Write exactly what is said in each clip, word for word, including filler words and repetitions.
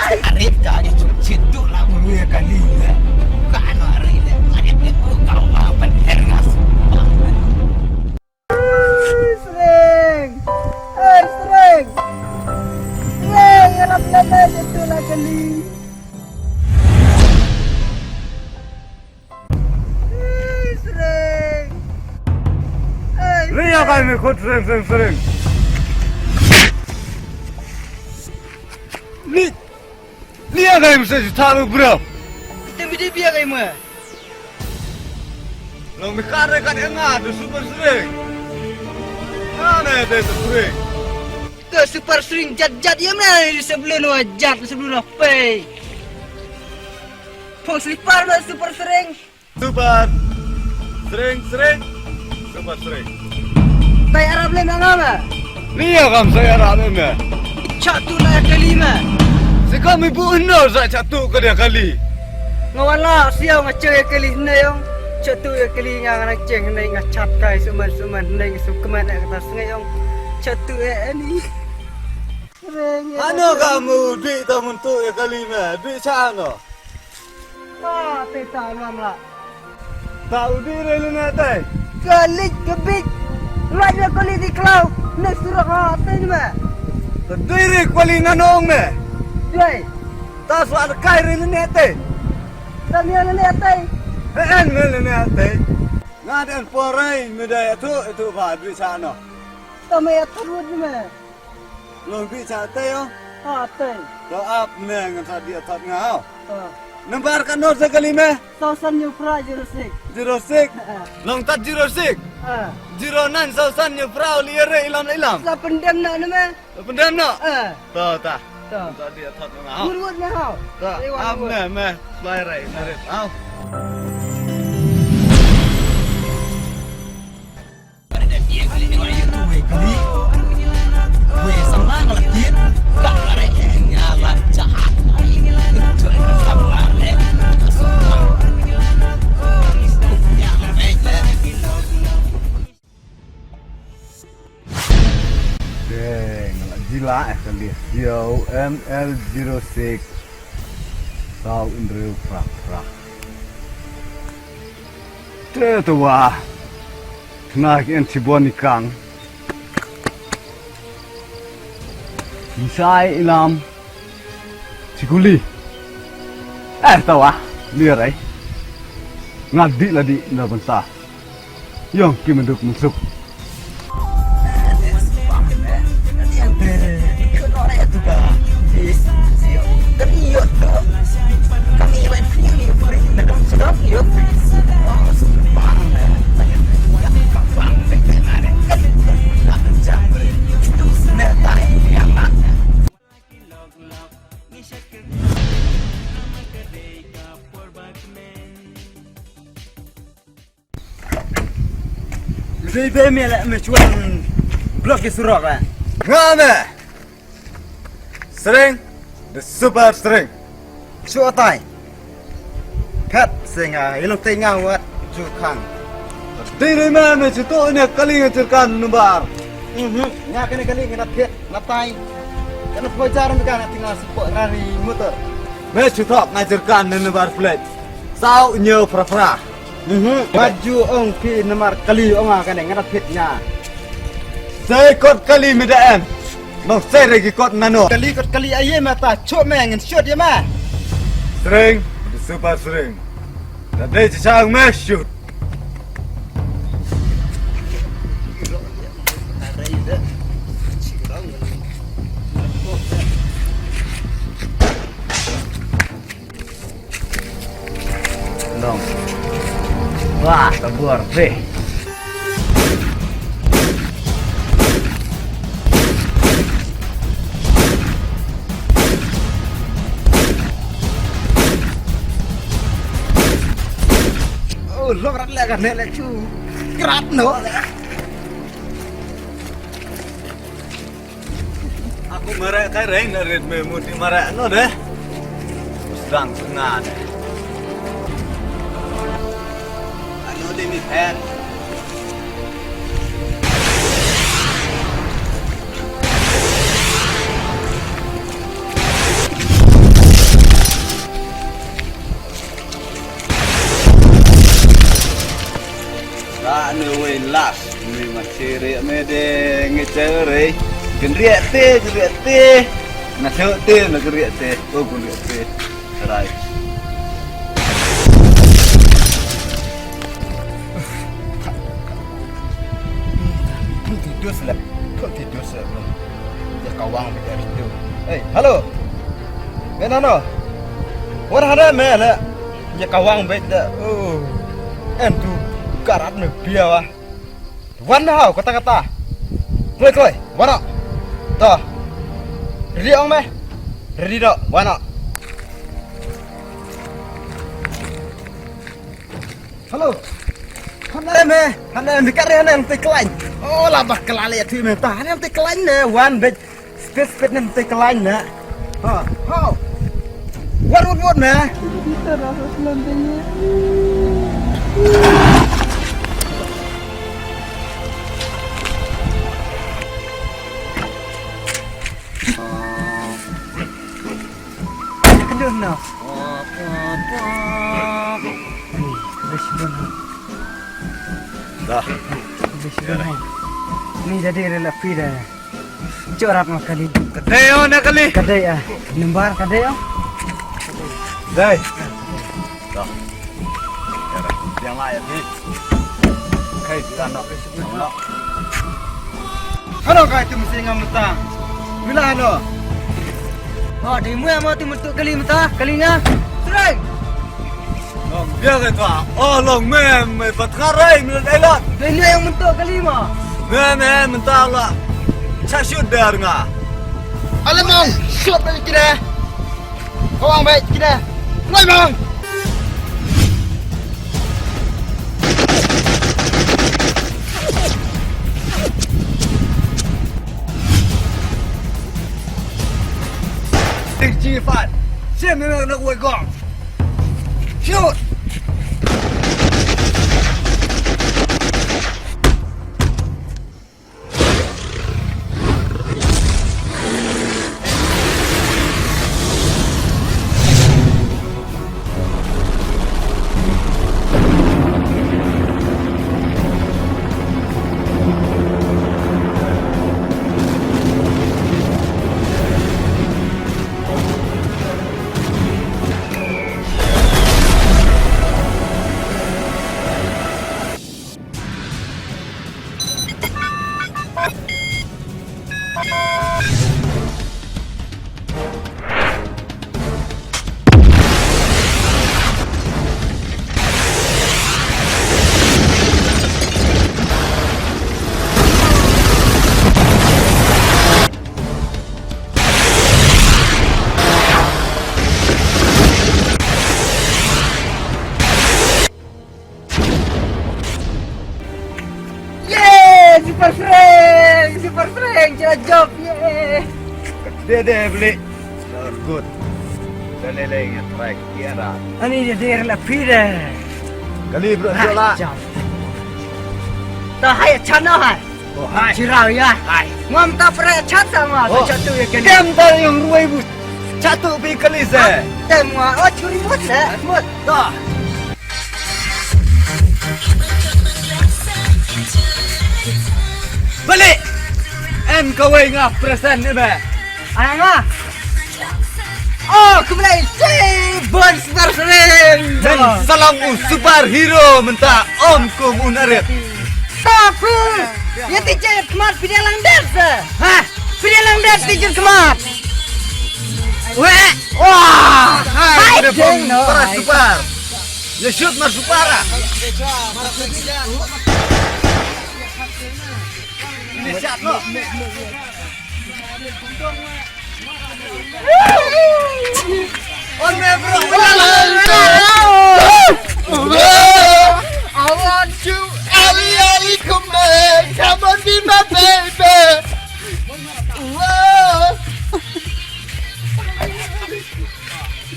Arit ka, dia cuk cit tu lah, mulu ya kali ya. Kan arit ya, arit ya, kau apa, hernas. Sring! Hei, Sring! Sring, ïarap lem ïa tu la kali. Hei, Sring! Hei, Sring! Ïa kai me khut, Sring, Sring, Sring! Ni Lia kai masa juta lu bro. Kita bidi bia kai ma. Long mi kare kan enga tu super sering. Ane te tu sering. Tu super sering jat jat ya mna di sebelum wa jat sebelum wa pay. Phong slipper ma super sering. Super. Sering, sering. Super sering. Sai arab le ma nga ma. Lia kam sai arab le ma. Chatu na ya kali ma. Sika mi bu no sa chatu ka dia kali. Nga wala sia nga che ya kali ne yong. Chatu ya kali nga nga cheng ne nga chat kai suman suman ne nga sukman ya kata sngai yong. Chatu ya ani. Ano kamu duit tamun tu ya kali ma. Duit sa ano. Ba te ta ngam la. Ta u dei re lene tai. Ka lik ka bik. Lait na kali di klau. Ne surok ha te ni ma. Ta dei re kwali na nong me. Dei. Ta swa kai re lene tai. Ta ni lene tai. He en me lene tai. Nga den porai me dai atu atu ba bi sa no. Ta me atu wud me. Long bi cha te yo. Ha te. To ap ne ngan sa dia thot nga. Ha. Number ka no sa kali me? Sau san nyu pra zero six. Zero six. Ha. Long tat zero six. Ha. Zero nine sau san nyu pra li re ilam ilam. Sa pendem na ne me? Sa pendem na. Ha. To ta. To. Sa dia thot nga. Wut wut me ha. To. Ap ne me. Slai rai narit. Au. Deng, la jila eh kali. Yo, M L zero six. Tau in reu prak prak. Te te wa. Kena ki en chibon i kang. Insai ilam. Chikuli. Eh, tawa. Lirai. Ngat di la di na banta. Yong ki menduk mensuk. Dei dei me la me chuan block ki surok la. Nga me. Sering, the super sering. Chu atai. Phet se nga ilung te nga wat chu khang. Dei dei me me chu to ne kali nga chu kan number. Mhm. Nga kane kali nga phet. Natai. Kana poi jar mi kana tinga sipo rari muter. Me chutok nga jerkan ne bar plate. Sau nyo fra fra. Mhm. Baju ong pi namar kali ong a kane ngana pit nya. Sai kot kali mi da en. Nong sei re ki kot nano. Kali kot kali aye mata chok me ngin shoot ye ma. Sring, super sring. Da dei cha chang me shoot. Long. Wah, kabur deh. Oh, long rat le kan le chu. Krat no. Aku mareh kai reng na rit me muti mareh no deh. Sedang tengah deh. Anu deh ni pen. Sa ne wei las ni ma chere me de nge chere. Gen riak te, gen riak te. Na chere te, na gen riak te. Oh, gen riak te. Right. Put it just like, put it just like. Ya kawang be dari tu. Hey, hello. Menano? What happened, man? Ya kawang be da. Oh. En tu karat me biawa. Wan na hau kata kata. Kloi kloi, wan ok. To. Ready ong me. Ready do, wan ok. Hello. Hana me, hana me kare hana te klein. Oh la ba kala le tu me ta hana te klein ne wan be. Spit spit nem te klein na. Ha, ha. Wat wat wat na. Aduh no. Dah. Ni jadi rela pira. Chorap ma kali. Kadai oh na kali. Kadai ah. Number kadai oh. Dai. Dah. Yang lain ni. Kai kita nak. Nak. Hano kai tu mesti ngam mata. Mila hano. Oh, di mu mo tu mutu kali mata, kali nga. Strike. Long bia ka twa. Oh long me me pat kharai me dai la. Dai ne yang mentok kali ma. Me me mentok la. Cha shoot dar nga. Ala mong shoot me kira. Kawang baik kira. Lai mong. Six G five. Sim me nak wai gong. Shoot! Yeay, super strength, super strength, kira job, yeay. Deh, deh, beli. Good. Dale, le, nge, try, kira. Ani dia dia la pira. Kali, bro, jola. Jam. Ta hai, chana hai. Oh, hai. Chirau ya. Hai. Ngam ta pra chat sama. Oh. Chat tu ya kan. Dem ta yung ruai bu. Chat tu bi kali se. Tem wa, oh, churi mut le. Mut. Ta. Balik. Kan kawei nga present ni me. Ai nga. Oh, kumlei cei bun superhero. Men salam u superhero mynta, om kum u narit. Taku. Ya teacher khmat pidel lang der se. Ha? Pidel lang der teacher khmat. Weh. Wah. Hai, hai, dia pun deng, no, para hai. Super. Ya shoot mar super ah. Ini shot no. On me bro. I want you, Ali, Ali, come on, come on, be my baby. Whoa.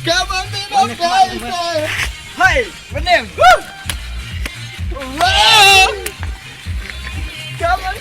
Come on, be my baby. Hey, my name. Whoa. Come on.